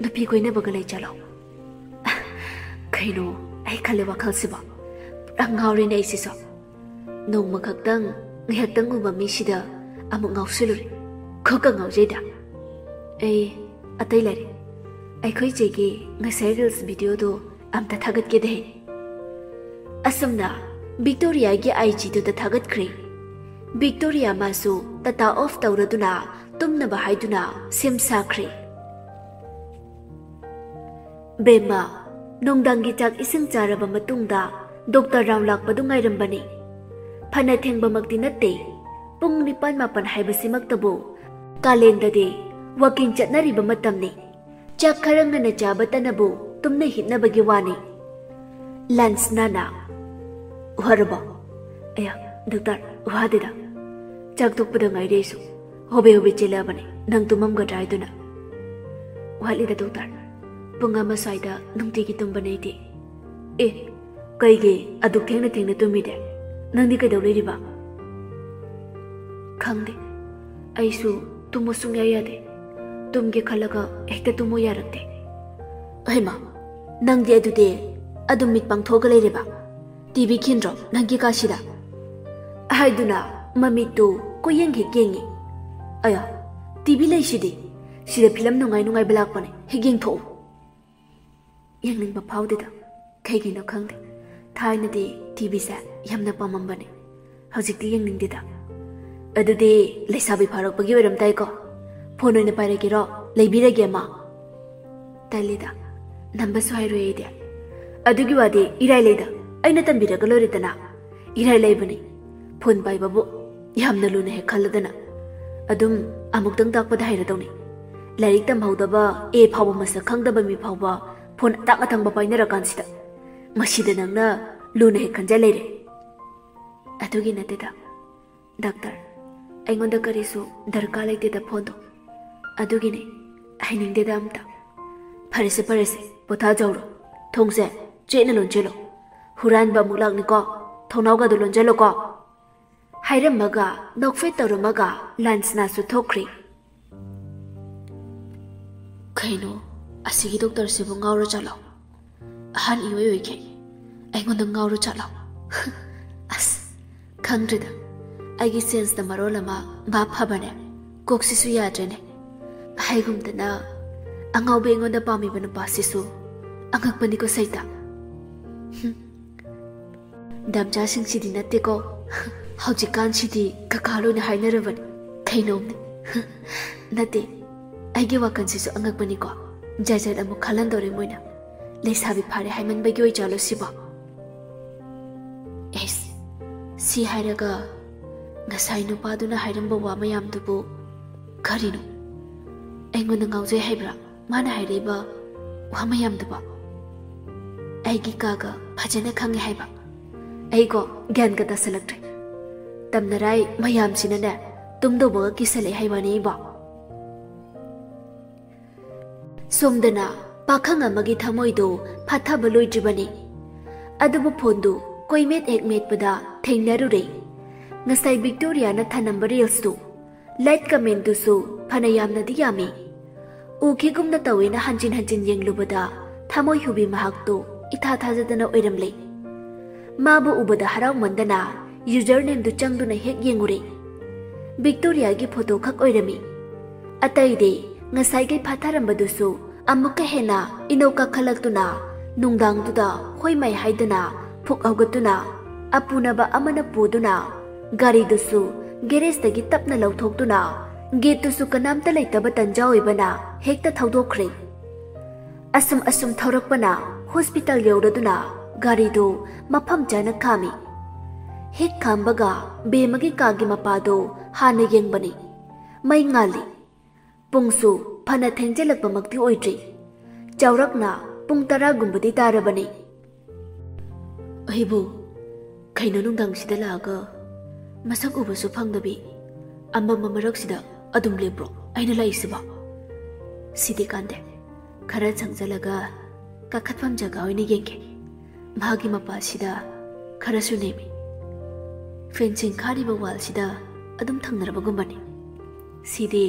ꯅꯨꯄꯤ ꯀꯣꯏꯅꯕꯒ ꯂꯩ ꯆꯠꯂꯣ?" ꯀꯩꯅꯣ, ꯑꯩ ꯈꯜꯂꯦ ꯋꯥꯈꯜꯁꯤꯕꯣ꯫ ꯄꯨꯔꯥ ꯉꯥꯎꯔꯦꯅꯦ ꯑꯩꯁꯤꯁꯨ꯫ ꯅꯣꯡꯃ ꯈꯛꯇꯪ, ꯉꯥꯏꯍꯥꯛꯇꯪ ꯎꯕ ꯃꯤꯁꯤꯗ ꯑꯃꯨꯛ ꯉꯥꯎꯁꯤꯜꯂꯨꯔꯦ꯫ ꯈꯣꯛꯀ ꯉꯥꯎꯖꯩꯗ꯫ ꯑꯩ ꯑꯇꯩ ꯂꯩꯔꯦ꯫ ꯑꯩꯈꯣꯏ ꯆꯦꯒꯤ ꯉꯁꯥꯏ ꯔꯤꯜꯁ ꯚꯤꯗꯤꯑꯣꯗꯣ ꯑꯝꯇ ꯊꯥꯒꯠꯀꯦꯗꯦ꯫ ꯑꯁꯨꯝꯅ ꯚꯤꯛꯇꯣꯔꯤꯌꯥꯒꯤ ꯑꯥꯏ ꯖꯤꯗꯨꯗ ꯊꯥꯒꯠꯈ꯭ꯔꯦ꯫ ꯚꯤꯛꯇꯣꯔꯤꯌꯥ ꯃꯥꯁꯨ ꯇꯇꯥ ꯑꯣꯐ ꯇꯧꯔꯗꯨꯅ ꯇꯨꯝꯅꯕ ꯍꯥꯏꯗꯨꯅ ꯁꯦꯝ ꯁꯥꯈ꯭ꯔꯦ꯫ ꯕꯦꯝꯃ, ꯅꯨꯡꯗꯥꯡꯒꯤ ꯆꯥꯛ ꯏꯁꯤꯡ ꯆꯥꯔꯕ ꯃꯇꯨꯡꯗ ꯗꯣꯛꯇꯔ ꯔꯥꯎꯟ ꯂꯥꯛꯄꯗꯨ ꯉꯥꯏꯔꯝꯕꯅꯤ꯫ ꯐꯅ ꯊꯦꯡꯕꯃꯛꯇꯤ ꯅꯠꯇꯦ, ꯄꯨꯡ ꯅꯤꯄꯥꯟ ꯃꯥꯄꯟ ꯍꯥꯏꯕꯁꯤꯃꯛꯇꯕꯨ ꯀꯥꯂꯦꯟꯗꯗꯤ ꯋꯥꯀꯤꯡ ꯆꯠꯅꯔꯤꯕ ꯃꯇꯝꯅꯤ꯫ ꯆꯥꯛ ꯈꯔ ꯉꯟꯅ ꯆꯥꯕꯇꯅꯕꯨ ꯇꯨꯝꯅ ꯍꯤꯞꯅꯕꯒꯤ ꯋꯥꯅꯤ꯫ ꯂꯟꯁꯅꯥꯅ, "ꯋꯥꯔꯕꯣ?" "ꯑꯌꯥ, ꯗꯣꯛꯇꯔ, ꯋꯥꯗꯦꯗ꯫ ꯆꯥꯛ ꯇꯣꯛꯄꯗ ꯉꯥꯏꯔꯤ ꯑꯩꯁꯨ꯫ ꯍꯣꯕꯦ ꯍꯣꯕꯦ ꯆꯦꯜꯂꯛꯑꯕꯅꯤ, ꯅꯪ ꯇꯨꯝꯃꯝꯒꯗ꯭ꯔꯥ ꯍꯥꯏꯗꯨꯅ꯫" "ꯋꯥꯠꯂꯤꯗ ꯗꯣꯛꯇꯔ, ꯄꯨꯡ ꯑꯃ ꯁ꯭ꯋꯥꯏꯗ ꯅꯨꯡꯇꯤꯒꯤ ꯇꯨꯝꯕꯅꯦ ꯑꯩꯗꯤ꯫" "ꯑꯦ, ꯀꯩꯒꯤ ꯑꯗꯨꯛ ꯊꯦꯡꯅ ꯊꯦꯡꯅ ꯇꯨꯝꯃꯤꯗꯤ? ꯅꯪꯗꯤ ꯀꯩꯗꯧ ꯂꯩꯔꯤꯕ?" "ꯈꯪꯗꯦ, ꯑꯩꯁꯨ ꯇꯨꯝꯃꯨ ꯁꯨꯡꯌꯥ ꯌꯥꯗꯦ꯫ ꯇꯨꯝꯒꯦ ꯈꯜꯂꯒ ꯍꯦꯛꯇ ꯇꯨꯝꯃꯨ ꯌꯥꯔꯛꯇꯦ꯫" "ꯍꯩꯃꯥ, ꯅꯪꯗꯤ ꯑꯗꯨꯗꯤ ꯑꯗꯨꯝ ꯃꯤꯠ ꯄꯥꯡꯊꯣꯛꯑꯒ ꯂꯩꯔꯤꯕ? ꯇꯤ ꯚꯤ ꯈꯤꯟꯗ꯭ꯔꯣ ꯅꯪꯒꯤ ꯀꯥꯁꯤꯗ?" ꯍꯥꯏꯗꯨꯅ ꯃꯃꯤꯠꯇꯨ ꯀꯨꯌꯦꯡ ꯍꯦꯛ ꯌꯦꯡꯉꯤ꯫ "ꯑꯌꯥ, ꯇꯤ ꯚꯤ ꯂꯩꯁꯤꯗꯤ꯫ ꯁꯤꯗ ꯐꯤꯂꯝ ꯅꯨꯡꯉꯥꯏ ꯅꯨꯡꯉꯥꯏꯕ ꯂꯥꯛꯄꯅꯦ, ꯍꯦꯛ ꯌꯦꯡꯊꯣꯛꯎ꯫" ꯌꯦꯡꯅꯤꯡꯕ ꯐꯥꯎꯗꯦꯗ꯫ ꯀꯩꯒꯤꯅꯣ ꯈꯪꯗꯦ, ꯊꯥꯏꯅꯗꯤ ꯇꯤ ꯚꯤꯁꯦ ꯌꯥꯝꯅ ꯄꯥꯝꯃꯝꯕꯅꯦ꯫ ꯍꯧꯖꯤꯛꯇꯤ ꯌꯦꯡꯅꯤꯡꯗꯦꯗ꯫ "ꯑꯗꯨꯗꯤ ꯂꯩꯁꯥꯕꯤ ꯐꯥꯔꯛꯄꯒꯤ ꯑꯣꯏꯔꯝ ꯇꯥꯏꯀꯣ꯫ ꯐꯣꯟ ꯑꯣꯏꯅ ꯄꯥꯏꯔꯒꯦꯔꯣ? ꯂꯩꯕꯤꯔꯒꯦ ꯑꯃ?" "ꯇꯜꯂꯤꯗ, ꯅꯝꯕꯁꯨ ꯍꯥꯏꯔꯣꯏ ꯑꯩꯗꯤ꯫" "ꯑꯗꯨꯒꯤ ꯋꯥꯗꯤ ꯏꯔꯥꯏ ꯂꯩꯗ, ꯑꯩꯅ ꯇꯝꯕꯤꯔꯒ ꯂꯣꯏꯔꯦꯗꯅ꯫" "ꯏꯔꯥꯏ ꯂꯩꯕꯅꯤ ꯐꯣꯟ ꯄꯥꯏꯕꯕꯨ, ꯌꯥꯝꯅ ꯂꯨꯅ ꯍꯦꯛ ꯈꯜꯂꯗꯅ꯫ ꯑꯗꯨꯝ ꯑꯃꯨꯛꯇꯪ ꯇꯥꯛꯄꯗ ꯍꯩꯔꯗꯧꯅꯤ꯫ ꯂꯥꯏꯔꯤꯛ ꯇꯝꯍꯧꯗꯕ ꯑꯦ ꯐꯥꯎꯕ ꯃꯁꯛ ꯈꯪꯗꯕ ꯃꯤ ꯐꯥꯎꯕ ꯐꯣꯟ ꯑꯇꯥꯡ ꯑꯇꯥꯡꯕ ꯄꯥꯏꯅꯔꯀꯥꯟꯁꯤꯗ꯫ ꯃꯁꯤꯗ ꯅꯪꯅ ꯂꯨꯅ ꯍꯦꯛ ꯈꯟꯖ ꯂꯩꯔꯦ꯫" "ꯑꯗꯨꯒꯤ ꯅꯠꯇꯦꯗ ꯗꯥꯛꯇꯔ, ꯑꯩꯉꯣꯟꯗ ꯀꯔꯤꯁꯨ ꯗꯔꯀꯥꯔ ꯂꯩꯇꯦꯗ ꯐꯣꯟꯗꯣ꯫ ꯑꯗꯨꯒꯤꯅꯦ, ꯍꯩꯅꯤꯡꯗꯦꯗ ꯑꯝꯇ꯫" "ꯐꯔꯦꯁꯦ, ꯐꯔꯦꯁꯦ, ꯄꯣꯊꯥꯖꯍꯧꯔꯣ꯫ ꯊꯣꯡꯁꯦ ꯆꯦꯠꯅ ꯂꯣꯟꯁꯤꯜꯂꯣ꯫ ꯍꯨꯔꯥꯟꯕ ꯑꯃꯨꯛ ꯂꯥꯛꯅꯤꯀꯣ, ꯊꯣꯡꯅꯥꯎꯒꯗꯣ ꯂꯣꯟꯁꯤꯜꯂꯣꯀꯣ꯫" ꯍꯥꯏꯔꯝꯃꯒ ꯅꯣꯛꯐꯦꯠ ꯇꯧꯔꯝꯃꯒ ꯂꯟꯁꯅꯥꯁꯨ ꯊꯣꯛꯈ꯭ꯔꯦ꯫ "ꯀꯩꯅꯣ, ꯑꯁꯤꯒꯤ ꯗꯣꯛꯇꯔꯁꯤꯕꯨ ꯉꯥꯎꯔ ꯆꯠꯂꯣ? ꯑꯍꯟ ꯏꯑꯣꯏ ꯑꯣꯏꯈꯩ ꯑꯩꯉꯣꯟꯗ ꯉꯥꯎꯔ ꯆꯠꯂꯣ?" ꯑꯁ, ꯈꯪꯗ꯭ꯔꯦꯗ꯫ ꯑꯩꯒꯤ ꯁꯦꯟꯁꯅ ꯃꯔꯣꯜ ꯑꯃ ꯚꯥꯞ ꯐꯕꯅꯦ, ꯀꯣꯛꯁꯤꯁꯨ ꯌꯥꯗ꯭ꯔꯦꯅꯦ꯫ ꯍꯥꯏꯒꯨꯝꯗꯅ, ꯑꯉꯥꯎꯕꯤ ꯑꯩꯉꯣꯟꯗ ꯄꯥꯝꯃꯤꯕ ꯅꯨꯄꯥꯁꯤꯁꯨ ꯑꯉꯛꯄꯅꯤꯀꯣ ꯁꯩꯇ꯫ ꯍꯨꯝ꯫ ꯗꯥꯝꯆꯥꯁꯤꯡꯁꯤꯗꯤ ꯅꯠꯇꯦꯀꯣ꯫ ꯍꯧꯖꯤꯛꯀꯥꯟꯁꯤꯗꯤ ꯀꯀꯥ ꯂꯣꯏꯅ ꯍꯥꯏꯅꯔꯕꯅꯤ꯫ ꯀꯩꯅꯣꯝꯅꯤ꯫ ꯅꯠꯇꯦ, ꯑꯩꯒꯤ ꯋꯥꯈꯜꯁꯤꯁꯨ ꯑꯉꯛꯄꯅꯤꯀꯣ꯫ ꯖꯥꯠ ꯖꯥꯠ ꯑꯃꯨꯛ ꯈꯜꯍꯟꯗꯧꯔꯦ ꯃꯣꯏꯅ꯫ ꯂꯩꯁꯥꯕꯤ ꯐꯥꯔꯦ ꯍꯥꯏꯃꯟꯕꯒꯤ ꯑꯣꯏꯖꯥꯠꯂꯣ ꯁꯤꯕꯣ? ꯑꯦꯁ, ꯁꯤ ꯍꯥꯏꯔꯒ ꯉꯁꯥꯏ ꯅꯨꯄꯥꯗꯨꯅ ꯍꯥꯏꯔꯝꯕ ꯋꯥ ꯃꯌꯥꯝꯗꯨꯕꯨ ꯀꯔꯤꯅꯣ? ꯑꯩꯉꯣꯟꯗ ꯉꯥꯎꯖꯩ ꯍꯥꯏꯕ꯭ꯔꯥ ꯃꯥꯅ ꯍꯥꯏꯔꯛꯏꯕ ꯋꯥ ꯃꯌꯥꯝꯗꯨꯕꯣ? ꯑꯩꯒꯤ ꯀꯥꯒ ꯐꯖꯅ ꯈꯪꯉꯦ ꯍꯥꯏꯕ꯫ ꯑꯩꯀꯣ ꯒ꯭ꯌꯥꯟꯒ ꯇꯥꯁꯜꯂꯛꯇ꯭ꯔꯦ꯫ ꯇꯝꯅꯔꯥꯏ ꯃꯌꯥꯝꯁꯤꯅꯅꯦ ꯇꯨꯝꯗꯧꯕꯒ ꯀꯤꯁꯜꯂꯛꯑꯦ ꯍꯥꯏ ꯋꯥꯅꯤ ꯑꯩꯕꯣ꯫ ꯁꯣꯝꯗꯅ ꯄꯥꯈꯪ ꯑꯃꯒꯤ ꯊꯃꯣꯏꯗꯨ ꯐꯥꯊꯕ ꯂꯣꯏꯗ꯭ꯔꯤꯕꯅꯤ꯫ ꯑꯗꯨꯕꯨ ꯐꯣꯟꯗꯨ ꯀꯣꯏꯃꯦꯠ ꯍꯦꯛ ꯃꯦꯠꯄꯗ ꯊꯦꯡꯅꯔꯨꯔꯦ꯫ ꯉꯁꯥꯏ ꯚꯤꯛꯇꯣꯔꯤꯌꯥꯅ ꯊꯅꯝꯕ ꯔꯤꯜꯁꯇꯨ꯫ ꯂꯥꯏꯛ ꯀꯃꯦꯟꯗꯨꯁꯨ ꯐꯅ ꯌꯥꯝꯅꯗꯤ ꯌꯥꯝꯃꯤ꯫ ꯎꯈꯤꯒꯨꯝꯅ ꯇꯧꯋꯦꯅ ꯍꯟꯖꯤꯟ ꯍꯟꯖꯤꯟ ꯌꯦꯡꯂꯨꯕꯗ ꯊꯃꯣꯏ ꯍꯨꯕꯤ ꯃꯍꯥꯛꯇꯨ ꯏꯊꯥ ꯊꯥꯖꯗꯅ ꯑꯣꯏꯔꯝꯂꯦ꯫ ꯃꯥꯕꯨ ꯎꯕꯗ ꯍꯔꯥꯎꯃꯟꯗꯅ ꯌꯨꯖꯔ ꯅꯦꯝꯗꯨ ꯆꯪꯗꯨꯅ ꯍꯦꯛ ꯌꯦꯡꯉꯨꯔꯦ꯫ ꯚꯤꯛꯇꯣꯔꯤꯌꯥꯒꯤ ꯐꯣꯇꯣ ꯈꯛ ꯑꯣꯏꯔꯝꯃꯤ꯫ ꯑꯇꯩꯗꯤ ꯉꯁꯥꯏꯒꯤ ꯐꯥꯊꯔꯝꯕꯗꯨꯁꯨ ꯑꯃꯨꯛꯀ ꯍꯦꯟꯅ ꯏꯅꯧ ꯀꯥꯈꯠꯂꯛꯇꯨꯅ ꯅꯨꯡꯗꯥꯡꯗꯨꯗ ꯍꯣꯏ ꯃꯥꯏ ꯍꯥꯏꯗꯅ ꯐꯨꯛ ꯍꯧꯒꯠꯇꯨꯅ ꯑꯄꯨꯅꯕ ꯑꯃꯅ ꯄꯨꯗꯨꯅ ꯒꯥꯔꯤꯗꯨꯁꯨ ꯒꯦꯔꯦꯖꯇꯒꯤ ꯇꯞꯅ ꯂꯧꯊꯣꯛꯇꯨꯅ ꯒꯦꯠꯇꯨꯁꯨ ꯀꯅꯥꯝꯇ ꯂꯩꯇꯕ ꯇꯟꯖꯥ ꯑꯣꯏꯕꯅ ꯍꯦꯛꯇ ꯊꯧꯗꯣꯛꯈ꯭ꯔꯦ꯫ ꯑꯁꯨꯝ ꯑꯁꯨꯝ ꯊꯧꯔꯛꯄꯅ ꯍꯣꯁꯄꯤꯇꯥꯜ ꯌꯧꯔꯗꯨꯅ ꯒꯥꯔꯤꯗꯨ ꯃꯐꯝ ꯆꯥꯅ ꯈꯥꯝꯃꯤ꯫ ꯍꯦꯛ ꯈꯥꯝꯕꯒ ꯕꯦꯝꯃꯒꯤ ꯀꯥꯒꯤ ꯃꯄꯥꯗꯨ ꯍꯥꯟꯅ ꯌꯦꯡꯕꯅꯤ꯫ ꯃꯩ ꯉꯥꯜꯂꯤ꯫ ꯄꯨꯡꯁꯨ ꯐꯅ ꯊꯦꯡꯖꯤꯜꯂꯛꯄꯃꯛꯇꯤ ꯑꯣꯏꯗ꯭ꯔꯤ꯫ ꯆꯥꯎꯔꯥꯛꯅ ꯄꯨꯡ ꯇꯔꯥꯒꯨꯝꯕꯗꯤ ꯇꯥꯔꯕꯅꯤ꯫ ꯑꯩꯕꯨ ꯀꯩꯅꯣ ꯅꯨꯡꯗꯥꯡꯁꯤꯗ ꯂꯥꯛꯑꯒ ꯃꯁꯛ ꯎꯕꯁꯨ ꯐꯪꯗꯕꯤ ꯑꯃꯝꯕ ꯃꯔꯛꯁꯤꯗ ꯑꯗꯨꯝ ꯂꯦꯞꯄ꯭ꯔꯣ ꯑꯩꯅ ꯂꯥꯛꯏꯁꯤꯕꯣ? ꯁꯤꯗꯤ ꯀꯥꯟꯗꯦ꯫ ꯈꯔ ꯆꯪꯁꯤꯜꯂꯒ ꯀꯥꯈꯠꯐꯝ ꯖꯒꯥ ꯑꯣꯏꯅ ꯌꯦꯡꯒꯦ꯫ ꯃꯍꯥꯛꯀꯤ ꯃꯄꯥꯁꯤꯗ ꯈꯔꯁꯨ ꯅꯦꯝꯃꯤ꯫ ꯐꯦꯟꯁꯤꯡ ꯈꯥꯔꯤꯕ ꯋꯥꯜꯁꯤꯗ ꯑꯗꯨꯝ ꯊꯪꯅꯔꯕꯒꯨꯝꯕꯅꯤ꯫ ꯁꯤꯗꯤ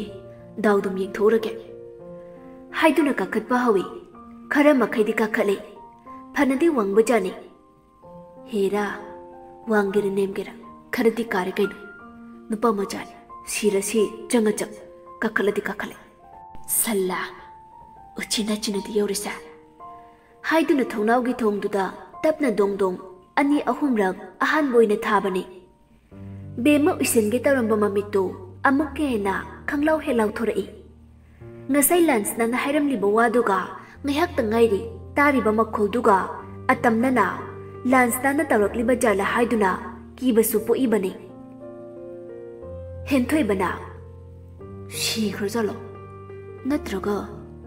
ꯗꯥꯎꯗꯨꯝ ꯌꯦꯡꯊꯣꯛꯎꯔꯒꯦ ꯍꯥꯏꯗꯨꯅ ꯀꯥꯈꯠꯄ ꯍꯧꯏ꯫ ꯈꯔ ꯃꯈꯩꯗꯤ ꯀꯥꯈꯠꯂꯦ꯫ ꯐꯅꯗꯤ ꯋꯥꯡꯕꯖꯥꯠꯅꯤ꯫ ꯍꯦꯔꯥ, ꯋꯥꯡꯒꯦꯔ ꯅꯦꯝꯒꯦꯔ ꯈꯔꯗꯤ ꯀꯥꯔꯦ ꯀꯩꯅꯣ꯫ ꯅꯨꯄꯥ ꯃꯆꯥꯅꯤ, ꯁꯤꯔꯁꯤ ꯆꯪꯉ ꯆꯪ, ꯀꯥꯈꯠꯂꯗꯤ ꯀꯥꯈꯠꯂꯦ꯫ ꯁꯜꯂꯥ, ꯎꯆꯤꯟ ꯅꯥꯆꯤꯟꯅꯗꯤ ꯌꯧꯔꯤꯁꯦ꯫ ꯍꯥꯏꯗꯨꯅ ꯊꯣꯡꯅꯥꯎꯒꯤ ꯊꯣꯡꯗꯨꯗ ꯇꯞꯅ ꯗꯣꯡ ꯗꯣꯡ ꯑꯅꯤ ꯑꯍꯨꯝꯔꯛ ꯑꯍꯥꯟꯕ ꯑꯣꯏꯅ ꯊꯥꯕꯅꯤ꯫ ꯕꯦꯝꯃ ꯎꯏꯁꯤꯟꯒꯦ ꯇꯧꯔꯝꯕ ꯃꯃꯤꯠꯇꯨ ꯑꯃꯨꯛꯀ ꯍꯦꯟꯅ ꯈꯪꯂꯥꯎ ꯍꯦꯛ ꯂꯥꯎꯊꯣꯔꯛꯏ꯫ ꯉꯁꯥꯏ ꯂꯟꯁ ꯅꯪꯅ ꯍꯥꯏꯔꯝꯂꯤꯕ ꯋꯥꯗꯨꯒ ꯉꯥꯏꯍꯥꯛꯇ ꯉꯥꯏꯔꯤ꯫ ꯇꯥꯔꯤꯕ ꯃꯈꯣꯜꯗꯨꯒ ꯑꯇꯝꯅꯅ ꯂꯥꯟꯁꯅꯥꯅ ꯇꯧꯔꯛꯂꯤꯕ ꯖꯥꯠꯂ ꯍꯥꯏꯗꯨꯅ ꯀꯤꯕꯁꯨ ꯄꯣꯛꯏꯕꯅꯤ꯫ ꯍꯦꯟꯊꯣꯏꯕꯅ, "ꯁꯤꯈ꯭ꯔꯖꯥꯠꯂꯣ? ꯅꯠꯇ꯭ꯔꯒ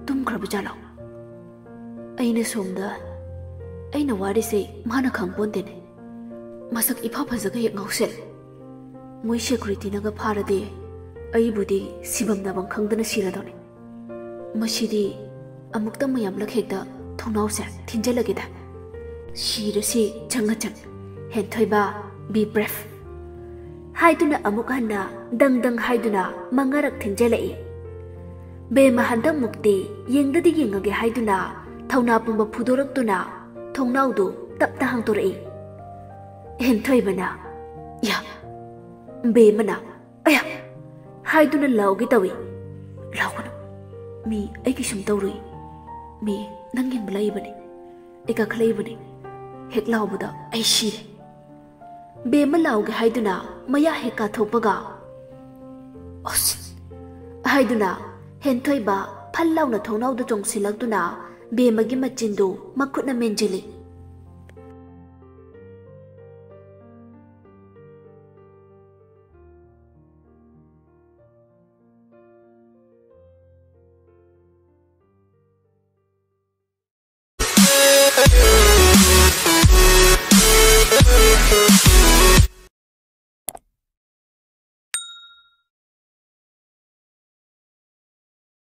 ꯇꯨꯝꯈ꯭ꯔꯕ ꯖꯥꯠꯂꯣ? ꯑꯩꯅ ꯁꯣꯝꯗ ꯑꯩꯅ ꯋꯥꯔꯤꯁꯦ ꯃꯥꯅ ꯈꯪꯄꯣꯟꯇꯦꯅꯦ꯫ ꯃꯁꯛ ꯏꯐ ꯐꯖꯒ ꯍꯦꯛ ꯉꯥꯎꯁꯤꯜ꯫ ꯃꯣꯏ ꯁꯦꯀ꯭ꯌꯨꯔꯤꯇꯤꯅꯒ ꯐꯥꯔꯗꯤ ꯑꯩꯕꯨꯗꯤ ꯁꯤꯐꯝ ꯅꯥꯐꯝ ꯈꯪꯗꯅ ꯁꯤꯔꯗꯧꯅꯤ꯫ ꯃꯁꯤꯗꯤ ꯑꯃꯨꯛꯇꯪ ꯃꯌꯥꯝꯂꯛ ꯍꯦꯛꯇ ꯊꯣꯡꯅꯥꯎꯁꯦ ꯊꯤꯟꯖꯤꯜꯂꯒꯦꯗ꯫ ꯁꯤꯔꯁꯤ ꯆꯪꯉ ꯆꯪ꯫ ꯍꯦꯟꯊꯣꯏꯕ, be brave" ꯍꯥꯏꯗꯨꯅ ꯑꯃꯨꯛ ꯍꯟꯅ ꯗꯪ ꯗꯪ ꯍꯥꯏꯗꯨꯅ ꯃꯉꯥꯔꯛ ꯊꯤꯟꯖꯤꯜꯂꯛꯏ꯫ ꯕꯦꯝꯃ ꯍꯟꯗꯛꯃꯨꯛꯇꯤ ꯌꯦꯡꯗꯗꯤ ꯌꯦꯡꯉꯒꯦ ꯍꯥꯏꯗꯨꯅ ꯊꯧꯅꯥ ꯄꯨꯝꯕ ꯐꯨꯗꯣꯔꯛꯇꯨꯅ ꯊꯣꯡꯅꯥꯎꯗꯨ ꯇꯞꯇ ꯍꯥꯡꯗꯣꯔꯛꯏ꯫ ꯍꯦꯟꯊꯣꯏꯕꯅ, "ꯌꯥ!" ꯕꯦꯝꯃꯅ, "ꯑꯌꯥ!" ꯍꯥꯏꯗꯨꯅ ꯂꯥꯎꯒꯦ ꯇꯧꯏ꯫ "ꯂꯥꯎꯒꯅꯨ꯫ ꯃꯤ ꯑꯩ ꯀꯩꯁꯨꯝ ꯇꯧꯔꯨꯏ꯫ ꯃꯤ ꯅꯪ ꯌꯦꯡꯕ ꯂꯥꯛꯏꯕꯅꯤ꯫ ꯑꯩ ꯀꯥꯈꯠꯂꯛꯏꯕꯅꯤ꯫ ꯍꯦꯛ ꯂꯥꯎꯕꯗ ꯑꯩ ꯁꯤꯔꯦ꯫" ꯕꯦꯝꯃ ꯂꯥꯎꯒꯦ ꯍꯥꯏꯗꯨꯅ ꯃꯌꯥ ꯍꯦꯛ ꯀꯥꯊꯣꯛꯄꯒ, "ꯑꯁ!" ꯍꯥꯏꯗꯨꯅ ꯍꯦꯟꯊꯣꯏꯕ ꯐꯜ ꯂꯥꯎꯅ ꯊꯣꯡꯅꯥꯎꯗ ꯆꯣꯡꯁꯤꯜꯂꯛꯇꯨꯅ ꯕꯦꯝꯃꯒꯤ ꯃꯆꯤꯟꯗꯨ ꯃꯈꯨꯠꯅ ꯃꯦꯟꯁꯤꯜꯂꯤ꯫